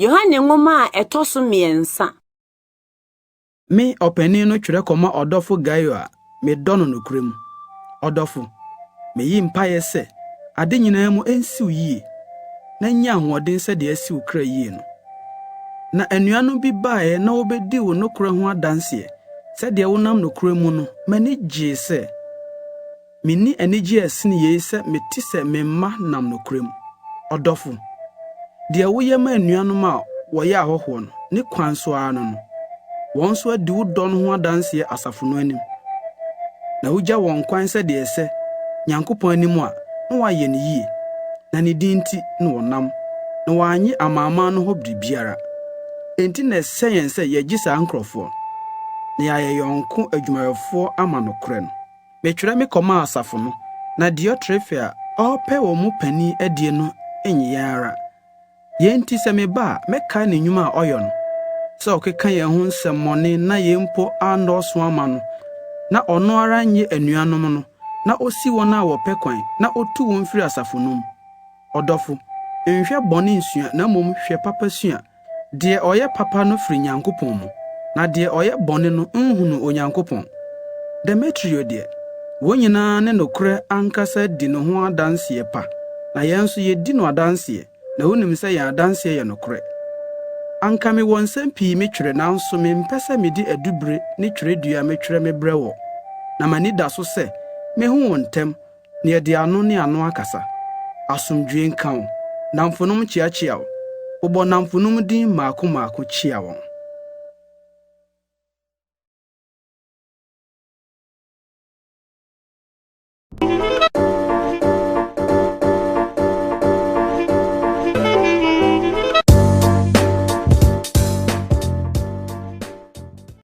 Yohane nwoma a ɛtɔ so mmiɛnsa. Me ɔpanin no twerɛ kɔma ɔdɔfo Gaio a medɔ no nokorɛ mu. Ɔdɔfo, meyi mpaeɛ sɛ ade nyinaa mu ensi wo yie, na nya ahoɔden sɛdeɛ asi wo kra yie no. Na anuanom bi baeɛ na wobedii wo nokorɛ ho adanseɛ sɛdeɛ wonam nokorɛ mu no, m'ani gyee sɛ Minni anigye a ɛsen yei sɛ mete sɛ me mma nam nokorɛ mu. Ɔdɔfo, deɛ woyɛ ma anuanom a wɔyɛ ahɔhoɔ no, ne kwan so ara no no, wɔn nso adi wo dɔ no ho adanseɛ asafo no anim. Na wogya wɔn kwan sɛdeɛ ɛsɛ Nyankopɔn anim a, na wɔayɛ no yie, na ne din nti na wɔnam, na wɔannye amanaman no hɔ biribiara. Enti na ɛsɛ yɛn sɛ yɛgye saa nkurɔfoɔ, na yɛayɛ yɔnko adwumayɛfoɔ ama nokorɛ no. Metwerɛ mekɔmaa asafo no, na Diotrefe a ɔrepɛ wɔn mu panin adie no nnye yɛn ara. Yei nti sɛ meba a, mɛkae ne nnwuma a ɔyɔ no, sɛ ɔkeka yɛn ho nsɛmmɔne na yɛn mpo annɔɔso amma no, na ɔno ara nnye anuanom no, na osi wɔn a wɔpɛ kwan, na otu wɔn firi asafo no mu. Ɔdɔfo, nhwɛ bɔne nsua na mmom hwɛ papa sua. Deɛ ɔyɛ papa no firi Nyankopɔn mu, na deɛ ɔyɛ bɔne no nhunuu Onyankopɔn. Demetrio deɛ, wɔn nyinaa ne nokorɛ ankasa di ne ho adanseɛ pa, na yɛn nso yɛdi no adanseɛ, na wonim sɛ yɛn adanseɛ yɛ nokorɛ. Anka mewɔ nsɛm pii metwerɛ, nanso mempɛ sɛ mede adubire ne twerɛdua metwerɛ mebrɛ wo, na m'ani da so sɛ mehu wo ntɛm, na yɛde ano ne ano akasa. Asomdwoe nka wo. Nnamfonom kyeakyea wo. Bobɔ nnamfonom din mmaako mmaako kyia wɔn.